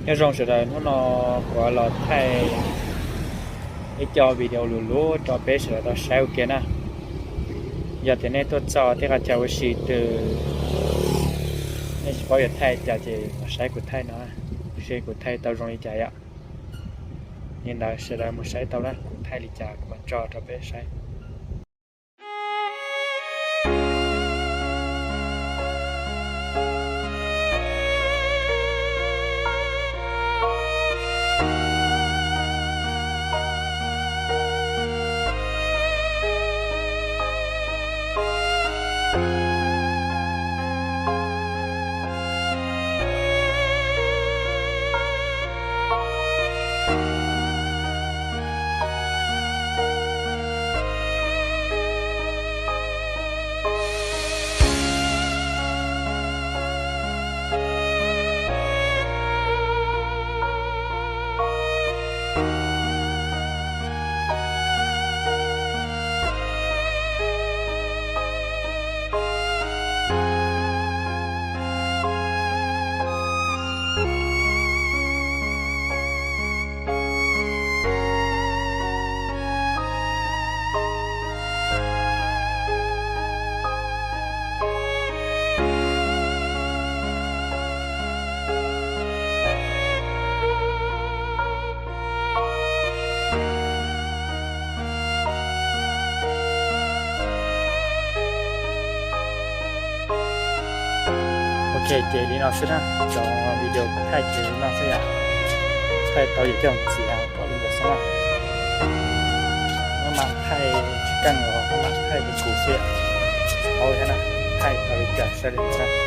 Nyob zoo sawv daws, hnub no kuv los thaij ib co video luv luv rau peb sawv daws tau saib ua ke na. Yog tias nej tuaj txog tej qhov chaw ua si twg, nej tsis paub yuav thaij cas ces los saib kuv thaij no, seb kuv thaij tau zoo li cas yom. Li ntawd sawv daws mus saib tau na, kuv thaij li cas kuv mam tso rau peb saib. Ok, ces li no xwb na, cov video thaij ces li no xwb yom. Thaij tau yam coj txiav kom li ntawd xwb na. Maj mam thaij tsis keej los maj mam thaij li kuv xwb yom. Tsis paub thiab na, thaij tau li cas saib li ntawd na.